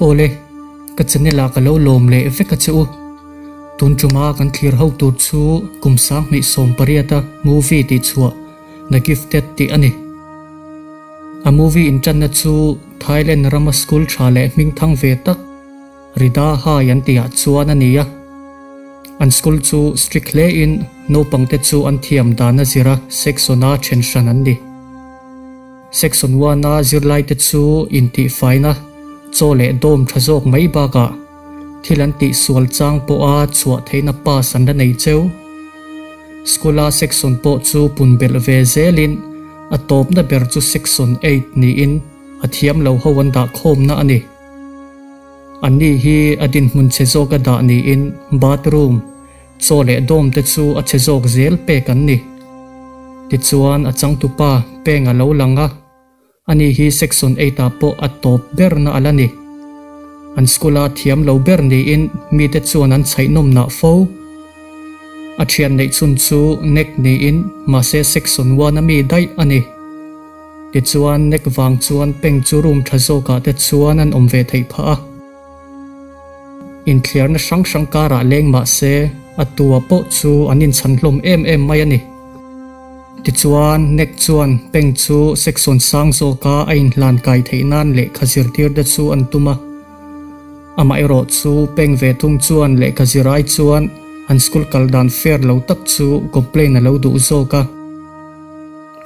Awle, ka channel ah ka lo lawm leh vek a che u. Tun tuma kan thlir ho tur chu kum 2018 a movie tih chhuah The Gifted tih a ni. A movie intanna chu Thailand rama school tha leh hmingthang ve tak Rida High an tihah chuan a ni a. An school chu strict hle in naupangte chu an thiam dan a zira section a then hran an ni. Section one a zirlaite chu intihfaina chaw leh dawm tha zawk mai bakah thil an tih sual chang pawha chhuah theihna pass an la nei cheu. School a section pawh chu pun belh ve zelin a tawpna ber chu section 8 niin a thiam lo ho an dah khawmna a ni. Anni hi a dinhmun chhe zawka dah niin bathroom, chaw leh dawm te chu a chhe zawk zel pek an ni. Tichuan a changtupa peng a lo lang a, ani hi section 8 ah pawh a tawp berna a la ni. An school a thiam lo ber niin mite chuan an chhaihnawm nah fo. A thian neih chhun chu nek niin mahse section 1 a mi daih a ni. Tichuan nek vang chuan peng chu room tha zawkah te chuan an awm ve theih phah a. Inthliarna hrang hrang karah leng mahse a tua pawh chu an inchhan hlawm em em mai a ni. Tichuan nek chuan peng chu section sang zawka a inhlan kai theih nan lehkha zirtir te chu an tum a. Amaherawh chu peng ve thung chuan lehkha zirai chuan an school kal dan fair lo tak chu complain a lo duh zawk a.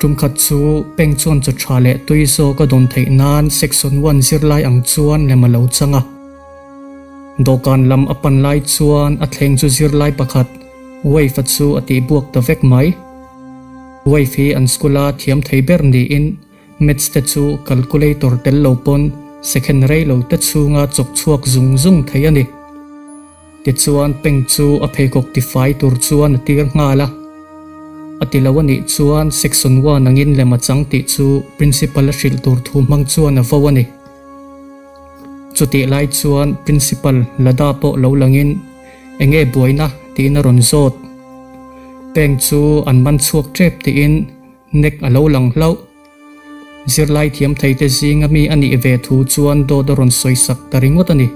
Tumkhat chu peng chuan chaw tha leh tui zawk a dawn theih nan section 1 zirlai ang chuan lem a lo chang a. Dawhkan lam a pan lai chuan a thleng chu zirlai pakhat Wave a chu a tih buak ta vek mai. Wave hi an school a thiam thei ber niin maths te chu calculator tel lo pawn second rei lo te chhunga chawk chhuak zung zung thei a ni. Tichuan peng chu a pheikhawk tifai tur chuan a tir nghal a. A ti lo a nih chuan section 1 angin lem a chang tih chu principal a hrilh tur thu hmang chuan a vo a ni. Chutih lai chuan principal Lada pawh lo langin enge buaina tiin a rawn zawt. Peng chu an man chhuak tep tiin nek a lo lang hlauh. Zirlai thiam thei te zinga mi a nih ve thu chuan dawt a rawn sawisak ta ringawt a ni.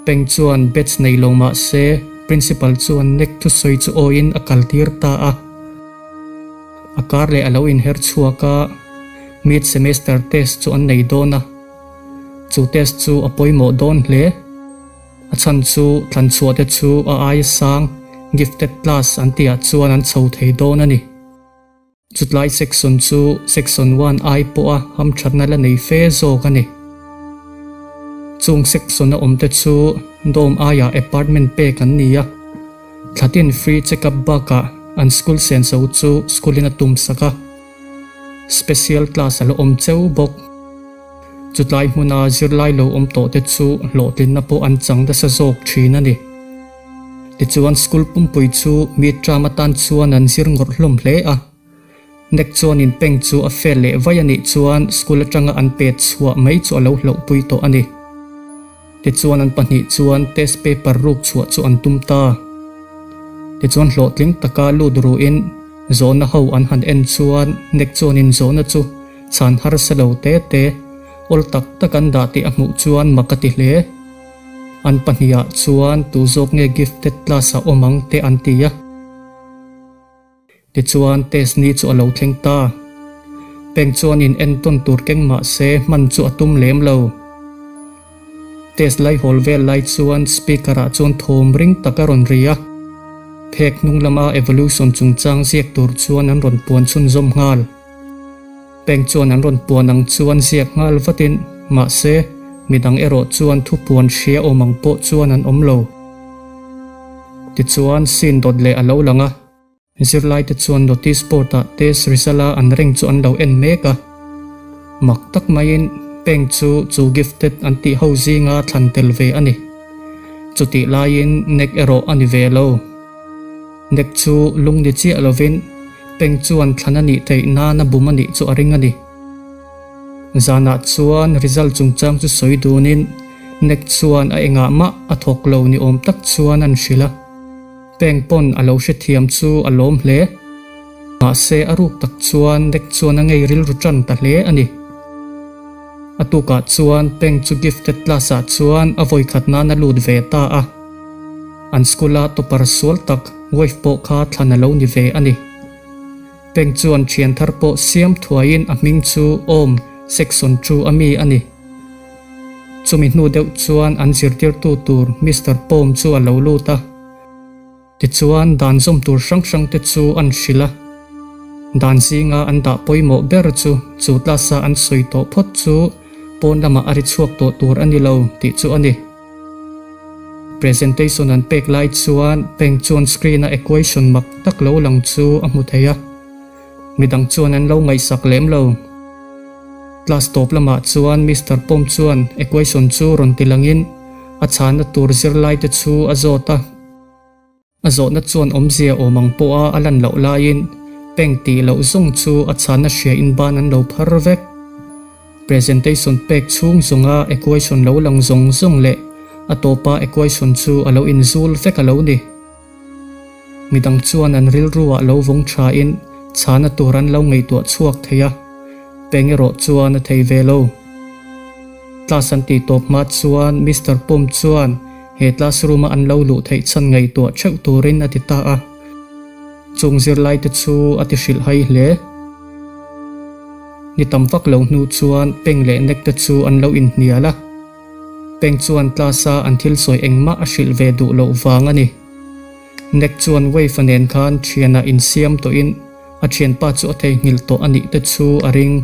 Peng chuan batch nei lo mahse principal chuan nek thu sawi chu awiin a kal tir ta a. A kar leh a lo inher chhuak a, mid semester test chu an nei dawn a. Chu test chu a pawimawh dawn hle. A chhan chu thlan chhuah te chu a aia sang gifted class an tihah chuan an chho thei dawn a ni. Chutlai section chu section 1 ai pawh a hamthatna la nei fe zawk a ni. Chung section a awm te chu dawm aia apartment pek an ni a. Thlatin free check-up bakah an school senso chu school in a tum sak a. Special class a lo awm cheu bawk. Chutlai hmuna zirlai lo awm tawh te chu hlawhtlinna pawh an chang nasa zawk thin a ni. Tichuan school pumpui chu mi tram atan chuan an zir ngawrh hlawm hle a. Nek chuan in peng chu a fel leh vai a nih chuan school atanga an pet chhuah mai chu a lo hlauhpui tawh a ni. Tichuan an pahnih chuan test paper ruk chhuah chu an tum ta. Tichuan hlawhtling taka lut ruin zawhna ho an han en chuan nek chuan in zawhna chu chhan harsa lo te te awl tak tak an dah tih a hmuh chuan mak a ti hle. An pahnih ah chuan tu zawk nge gifted class a awm ang te an ti a. Tichuan test ni chu a lo thleng ta. Peng chuan in enton tur keng mahse hman chu a tum lem lo. Test lai hawl vel lai chuan speaker ah chuan thawm ring tak a rawn ri a. Phek hnung lama evolution chungchang ziak tur chuan an rawn puan chhun zawm nghal. Peng chuan an rawn puan ang chuan ziak nghal vatin mahse midang erawh chuan thu puan hria awm ang pawh chuan an awm lo. Tichuan scene dawt leh a lo lang a. Zirlai te chuan notice board ah test result a an reng chu an lo en mek a. Mak tak maiin peng chu chu gifted an tih ho zinga thlan tel ve a ni. Chutih laiin nek erawh a ni ve lo. Nek chu lung ni chiah lovin peng chuan thlan a nih theih nan a bum a nih chu a ring a ni. Zanah chuan result chungchang chu sawi dunin nek chuan a engah mah a thawk lo ni awm tak chuan an hrilh a. Peng pawn a lo hrethiam chu a lawm hle. Mahse a ruk tak chuan nek chuan a ngei rilru tan ta hle a ni. A tukah chuan Peng chu gifted class ah chuan a vawikhat nan a lut ve ta a. An school a topper sual tak wife pawh kha thlan a lo ni ve a ni. Peng chuan thian thar pawh siam thuaiin a hming chu Awm section chu a mi a ni. Chumi hnu deuh chuan an zirtirtu tur Mister Pawm chu a lo lut a. Tichuan dan zawm tur hrang hrang te chu an hrilh a. Dan zinga an dah pawimawh ber chu chu class a an sawi tawh phawt chu pawn lamah a ri chhuak tawh tur a ni lo tih chu a ni. Presentation an pek lai chuan Peng chuan screen a equation mak tak lo lang chu a hmu thei a. Midang chuan an lo ngaihsak lem lo. Class tawp lamah chuan Mister Pawm chuan equation chu rawn ti langin a chhana tur zirlai te chu a zawt a. A zawhna chuan awmzia awm ang pawha a lan loh laiin peng tih loh zawng chu a chhana hria in ban an lo phar vek. Presentation pek chhung zawnga equation lo lang zawng zawng leh a tawpa equation chu a lo inzul vek a lo ni. Midang chuan an rilruah lo vawng thain chhana tur an lo ngaihtuah chhuak thei a, peng erawh chuan a thei ve lo. Class an tih tawp hma chuan Mister Pum chuan he classroom a an lo luh theih chhan ngaihtuah theuh turin a ti ta a. Chung zirlai te chu a ti hrilh hai hle. Ni tam vak lo hnu chuan Peng leh Nek te chu an lo inhnial a. Peng chuan class a an thil sawi engmah a hrilh ve duh loh vang a ni. Nek chuan Wave-a nen khan thianah insiam tawhin a thianpa chu a theihnghilh tawh a nih te chu a ring.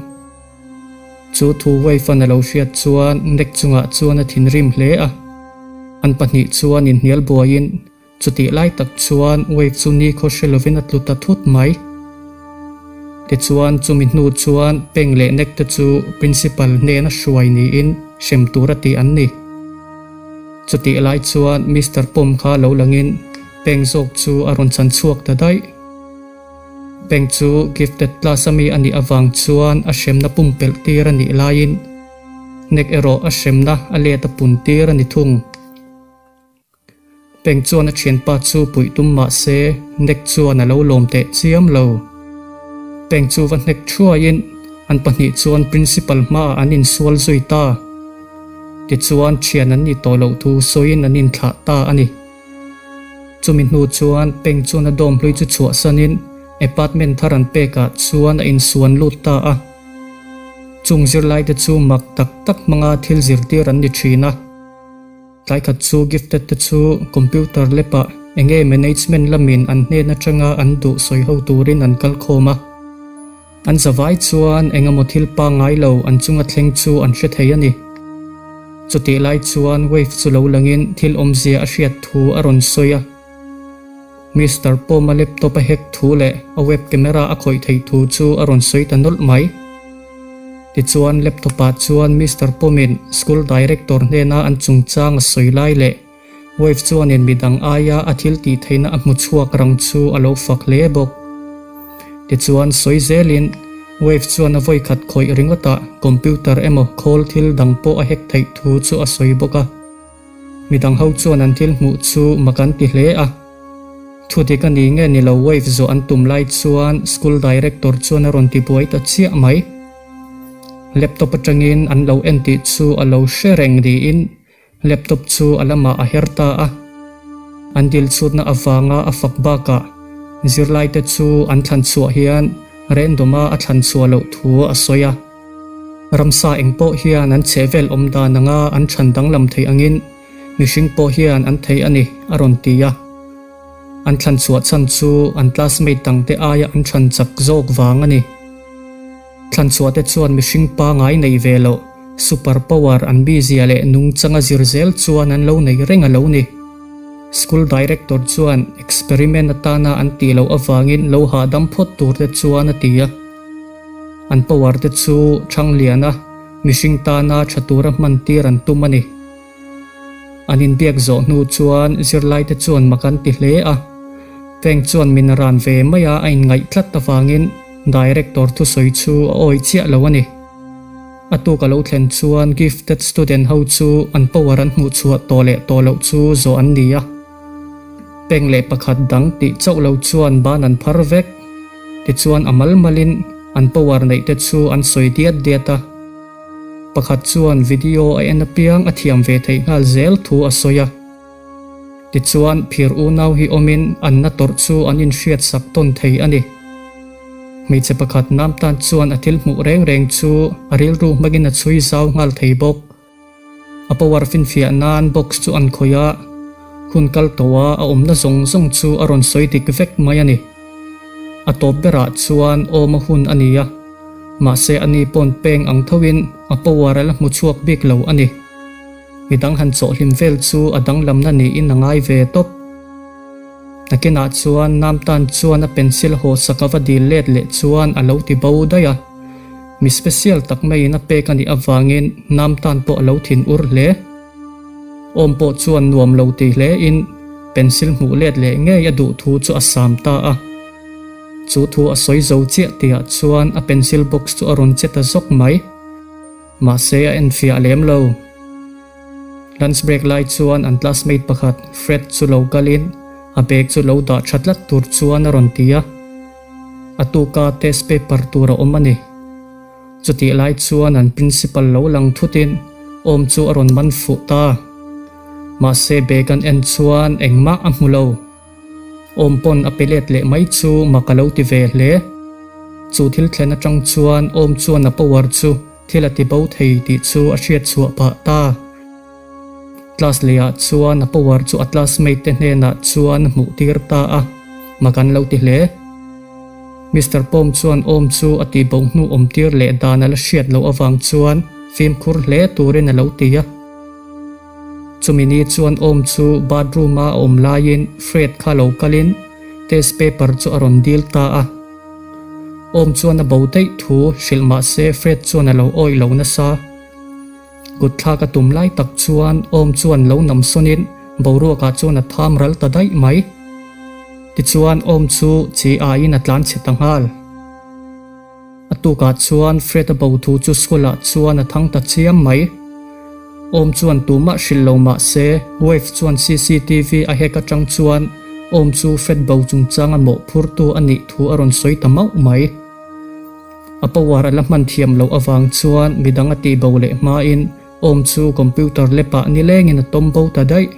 Chu thu Wave-a'n a lo hriat chuan Nek chungah chuan a thinrim hle a. An pahnih chuan inhnial buaiin chutih lai tak chuan Wave chu nikhaw hre lovin a tlu ta thut mai. Tichuan chumi hnu chuan Peng leh Nek te chu Principal hnena hruai niin hrem tura tih an ni. Chutih lai chuan Mister Pawm kha lo langin Peng zawk chu a rawn chan chhuak ta daih. Peng chu gifted class ami a nih avang chuan a hremna pumpelh tir a nih laiin Nek erawh a hremna a let a pun tir a ni thung. Peng chuan a thianpa chu puih tum mah se Nek chuan a lo lawm teh chiam lo. Peng chu va hnek thuaiin an pahnih chuan principal hmaah an insual zui ta. Tichuan thian an ni tawh loh thu sawiin an inthlah ta a ni. Chumi hnu chuan Peng chuan a dawm hlui chu chhuahsanin apartment thar an pekah chuan a insuan lut ta a. Chung zirlaite chu mak tak tak hmanga thil zirtir an ni thin a. Tlai khat chu gifted te chu computer lab-ah enge management lamin an hnen atanga an duh sawi ho turin an kal khawm a. An zavai chuan engemaw thil pangngai lo an chunga thleng chu an hre thei a ni. Chutih lai chuan Wave chu lo langin thil awmzia a hriat thu a rawn sawi a. Mister Pawma laptop a hack thu leh a web camera a khawih theih thu chu a rawn sawi ta nawlh mai. Tichuan laptop ah chuan Mister Pawmin school director hnena an chungchang a sawi lai leh Wave chuanin midang aia a thil tih theihna a hmu chhuak rang chu a lo fak hle bawk. Tichuan sawi zelin Wave chuan a vawikhat khawih ringawtah computer emaw khawl thil dang pawh a hack theih thu chu a sawi bawk a. Midang ho chuan an thil hmuh chu mak an ti hle a. Thu dik a ni nge ni lo Wave zawh an tum lai chuan school director chuan a rawn ti buai ta chiah mai. Laptop atangin an lo en tih chu a lo hre reng niin Laptop chu a lamah a her ta a. An dil chhutna avanga a fak bakah zirlaite chu an thlan chhuah hian random-a a thlan chhuah loh thu a sawi a. Ramsa eng pawh hian an chhehvel awm dan anga an chhan danglam theih angin mihring pawh hian an thei a ni, a rawn ti a. An thlan chhuah chhan chu an classmate dangte aia an chhan chak zawk vang a ni. Thlan chhuah te chuan mihring pangai nei ve loh super power an bizia leh nungchanga zir zel chuan an lo nei reng a lo ni. School director chuan experiment atana an tih loh avangin lo hahdam phawt tur te chuan a ti a. An power te chu Thangliana mihring tana tha tura hman tir an tum a ni. An inbiak zawh hnu chuan zirlaite chuan mak an ti hle a. Feng chuan min ran ve mai a a inngaih tlat avangin director thusawi chu a awi chiah lo a ni. A tuk a lo thlen chuan gifted student ho chu an power an hmuh chhuah tawh leh tawh loh chu zawh an ni a. Peng leh pakhat dang tih chauh lo chuan ban an phar vek. Tichuan a mal malin an power neih te chu an sawi diat diat a. Pakhat chuan video a en apiang a thiam ve theih nghal zel thu a sawi a. Tichuan, phir unau hi awmin an na tawrh chu an inhriat sak tawn thei a ni. Hmeichhe pakhat nam tan chuan a thil hmuh reng reng chu a rilru hmangin a chhui zau nghal thei bawk. A power finfiah nan box chu an khawih a, hun kal tawha a awmna zawng zawng chu a rawn sawi dik vek mai a ni. A tawp berah chuan awm a hun a ni a, mahse ani pawn peng ang thoin a power a la hmu chhuak bik lo a ni. Midang han chawhhlim vel chu a danglamna niin a ngai ve tawp. Nakinah chuan Namtan chuan a pencil haw sak a va dil let leh chuan a lo ti bo daih a. Mi special tak maiin a pek a nih avangin Namtan pawh a lo thin ur hle. Awm pawh chuan nuam lo ti hlein pencil hmuh let leh ngei a duh thu chu a sam ta a. Chu thu a sawi zo chiah tihah chuan a pencil box chu a rawn che ta zawk mai. Mahse a enfiah lem lo. Lunch break lai chuan an classmate pakhat Fred chu lo kalin a bag chu lo dah tha tlat tur chuan a rawn ti a. A tuka test paper tur a awm a ni. Chutih lai chuan an principal lo lang thutin awm chu a rawn man fuh ta. Mahse bag an en chuan engmah a hmu lo. Awm pawn a pe let leh mai chu mak a lo ti ve hle. Chu thil thlen atang chuan awm chuan a power chu thil a ti bo thei tih chu a hriat chhuah pah ta. Class lehah chuan a power chu a classmate te hnenah chuan a hmuh tir ta a, mak an lo ti hle. Mister Pawm chuan awm chu a tih bo hnu awm tir leh dan a la hriat loh avang chuan fimkhur hle turin a lo ti a. Chumi ni chuan awm chu bathroom a a awm laiin Fred kha lo kalin test paper chu a rawn dil ta a. Awm chuan a bo daih thu hrilh mah se Fred chuan a lo awih lo nasa. Kut thlak a tum lai tak chuan awm chuan lo nam sawnin boruakah chuan a tham ral ta daih mai. Tichuan awm chu chi aiin a tlan chhe ta nghal. A tukah chuan Fred a bo thu chu school ah chuan a thang ta chiam mai. Awm chuan tumah hrilh lo mah se Wave chuan cctv a hack atang chuan Awm chu Fred bo chungchang a mawhphurtu a nih thu a rawn sawi ta mauh mai. A power a la hman thiam loh avang chuan midang a tih bo leh hmain Awm chu computer lab ah nilengin a tawm bo ta daih.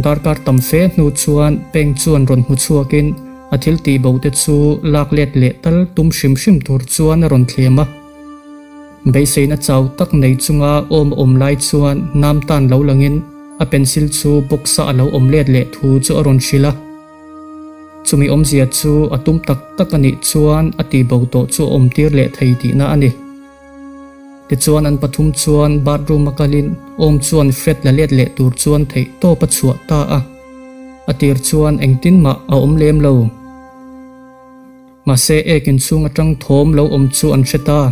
Darkar tam fe hnu chuan Peng chuan rawn hmu chhuakin a thil tih bo te chu lak let leh tal tum hrim hrim tur chuan a rawn thlem a. Beiseina chau tak nei chunga awm a awm lai chuan nam tan lo langin a pencil chu box a a lo awm let leh thu chu a rawn hrilh a. Chumi awmzia chu a tum tak tak a nih chuan a tih bo tawh chu a awm tir leh thei tihna a ni. Tichuan an pathum chuan bathroom a kalin Awm chuan Fred la let leh tur chuan theih tawp a chhuah ta a. A tir chuan engtin mah a awm lem lo. Mahse ek inchhung atang thawm lo awm chu an hre ta.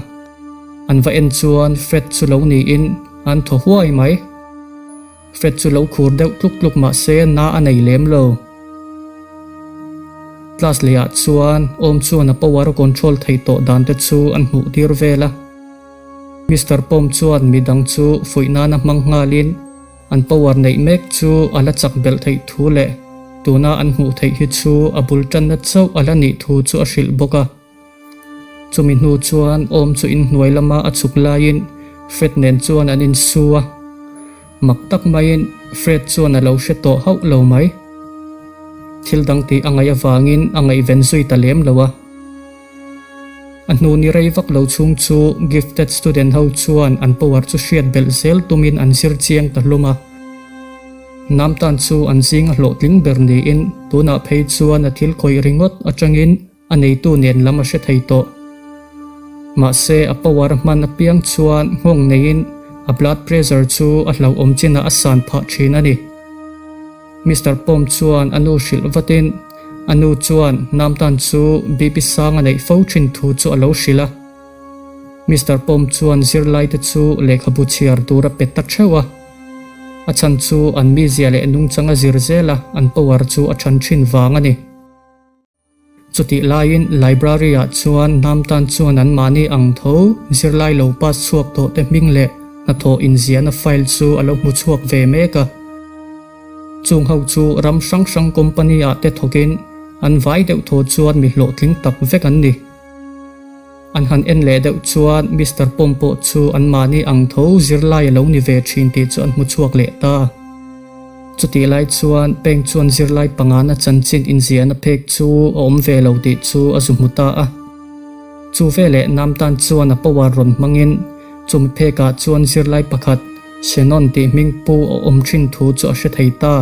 An va en chuan Fred chu lo niin an thaw huai mai. Fred chu lo khur deuh tluk tluk mahse na a nei lem lo. Class leh ah chuan awm chuan a power a control theih tawh dan te chu an hmuh tir vel a. Mister Pawm chuan midang chu fuih nana hmang nghalin an power neih mek chu a la chak belh theih thu leh tuna an hmuh theih hi chu a bul tanna chauh a la nih thu chu a hrilh bawk a. Chumi hnu chuan awm chu inhnuai lama a chhuk laiin Fred nen chuan an insu a. Mak tak maiin Fred chuan a lo hre tawh hauh lo mai. Thil dang tih a ngaih avangin a ngaihven zui ta lem lo a. A hnu ni rei vak lo chhung chu gifted student ho chuan an power chu hriat belh zel tumin an zir chiang ta hlum a. Nam tan chu an zing a hlawhtling ber niin tunah phei chuan a thil khawih ringawt atangin A neitu nen lam a hre thei tawh. Mahse, a power a hman apiang chuan nghawng neiin a blood pressure chu a hlauhawm chinah a san phah thin a ni. Mister Pawm chuan a nu hrilh vatin a nu chuan Namtan chu BP sang a neih fo thin thu chu a lo hrilh a. Mister Pawm chuan zirlaite chu lehkhabu chhiar tur a pe ta theuh a. A chhan chu an mizia leh nungchang a zir zel a, an power chu a than thin vang a ni. Chutih laiin Library-ah chuan Namtan chuan anmahni ang tho zirlai lo pass chhuak tawh te hming leh hnathawh inziahna file chu a lo hmu chhuak ve mek a. Chung ho chu ram hrang hrang company-ah te thawkin an vai deuh thaw chuan mi hlawhtling tak vek an ni. An han en leh deuh chuan Mister Pawm pawh chu anmahni ang tho zirlai a lo ni ve thin tih chu an hmu chhuak leh ta. Chutih lai chuan Peng chuan zirlai pangana chanchin inziahna phek chu a awm ve lo tih chu a zu hmu ta a. Chu veleh Namtan chuan a power rawn hmangin chumi phekah chuan zirlai pakhat Shannon tih hming pu a awm thin thu chu a hre thei ta.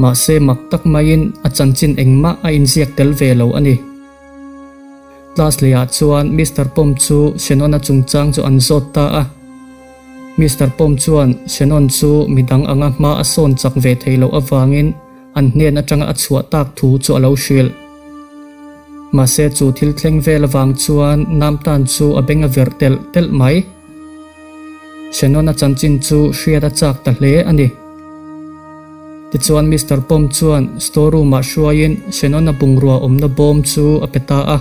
Mahse mak tak maiin a chanchin engmah a inziak tel ve lo a ni. Class lehah chuan Mister Pawm chu Shannon-a chungchang chu an zawt ta a. Mister Pawm chuan Shannon chu midang anga hma a sawn chak ve thei loh avangin an hnen atanga a chhuah tak thu chu a lo hrilh. Mahse chu thil thleng vel avang chuan Namtan chu a beng a verh telh telh mai. Shannon-a chanchin chu hriat a chak ta hle a ni. Tichuan Mister Pawm chuan store room-ah hruaiin Shannon-a bungrua awmna bawm chu a pe ta a.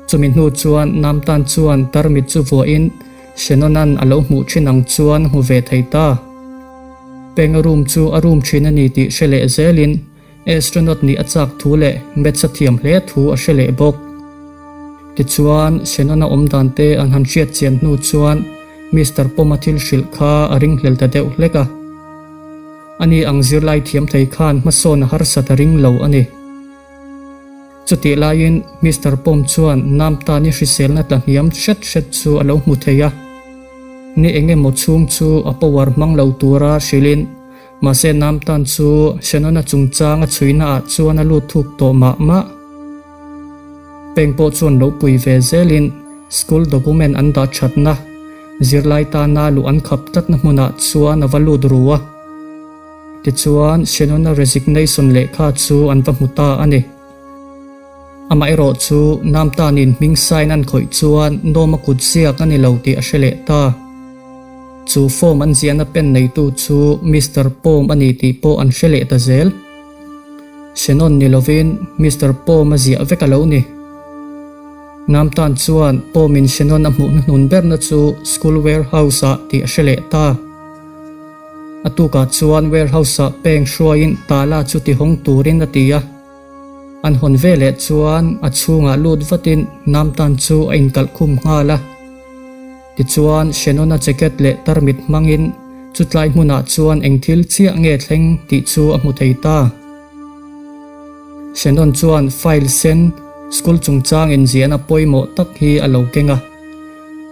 Chumi hnu chuan Namtan chuan tarmit chu vuahin Shannon-a'n a lo hmuh thin ang chuan hmu ve thei ta. Penga room chu a room thin a ni tih hre leh zelin astronaut nih a chak thu leh maths a thiam hle thu a hre leh bawk. Tichuan Shannon-a awm dan te an han hriat chian hnu chuan Mister Pawma thil hrilh kha a ringhlel ta deuh hlek a. Ani ang zirlai thiam thei khan hmasawn a harsat a ring lo a ni. Chutih laiin Mister Pawm chuan Namtani hriselna tla hniam hret hret chu a lo hmu thei a. Ni eng emaw chhung chu a power hmang lo tura hrilhin, mahse Namtan chu Shannon-a chungchang a chhuina ah chuan a lut thuk tawh mah mah. Peng pawh chuan lo pui ve zelin school document an dah thatna, zirlai tana luh an khap tlatna hmunah chuan a va lut ru a. Tichuan, Shannon-a resignation lehkha chu an va hmu ta a ni. Amaherawh chu Namtanin hming sign an khawih chuan Noma kut ziak a ni lo tih a hre leh ta. Chu form an ziahna pen neitu chu Mister Pawm a ni tih pawh an hre leh ta zel. Shannon ni lovin Mister Pawm a ziah vek a lo ni. Namtan chuan Pawmin Shannon a hmuh hnuhnun berna chu school warehouse-ah tih a hre leh ta. A tukah chuan warehouse-ah peng hruaiin tala chu tihawng turin a ti a. An hawn veleh chuan a chhungah lut vatin Namtan chu a inkalh khum nghal a. Tichuan Shannon-a jacket leh tarmit hmangin chutlai hmunah chuan eng thil chiah nge thleng tih chu a hmu thei ta. Shannon chuan file sen school chungchang inziahna pawimawh tak hi a lo keng a.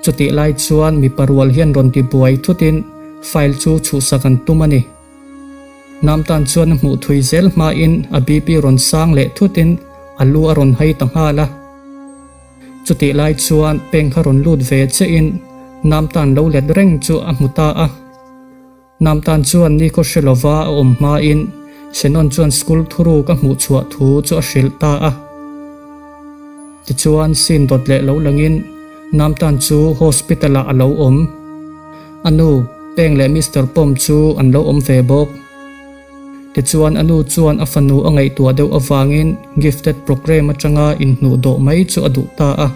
Chutih lai chuan mipa rual hian rawn ti buai thutin file chu chhuhsak an tum a ni. Namtan chuan a hmuh thui zel hmain a BP rawn sang leh thutin a lu a rawn hai ta nghal a. Chutih lai chuan peng kha rawn lut ve chiahin Namtan lo let reng chu a hmu ta a. Namtan chuan nikhaw hre lova a awm hmain Shannon chuan school thuruk a hmuh chhuah thu chu a hrilh ta a. Tichuan scene dawt leh lo langin Namtan chu hospital ah a lo awm. A nu, Peng leh Mister Pawm chu an lo awm ve bawk. Tichuan a nu chuan a fanu a ngaihtuah deuh avangin gifted program atanga inhnuh dawh mai chu a duh ta a.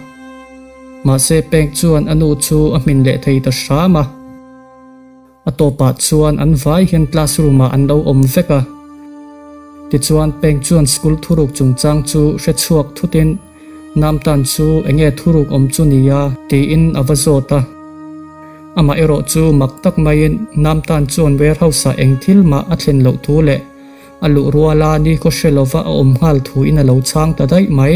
Mahse Peng chuan a nu chu a hmin leh thei ta hram a. A tawpah chuan an vai hian classroom ah an lo awm vek a. Tichuan Peng chuan school thuruk chungchang chu hre chhuak thutin Namtan chu enge thuruk awm chu nia tiin a va zawt a. Amah erawh chu mak tak maiin Namtan chuan warehouse ah eng thil mah a thlen loh thu leh a luh ruala nikhaw hre lova a awm nghal thuin a lo chhang ta daih mai.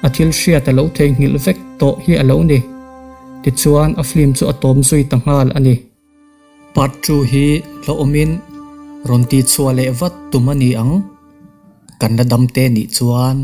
A thil hriat a lo theihnghilh vek tawh hi a lo ni. Tichuan a film chu a tawm zui ta nghal a ni. Part 2 hi hlauhawmin rawn tihchhuah leh vat tum a ni ang. Kan la dam te nih chuan.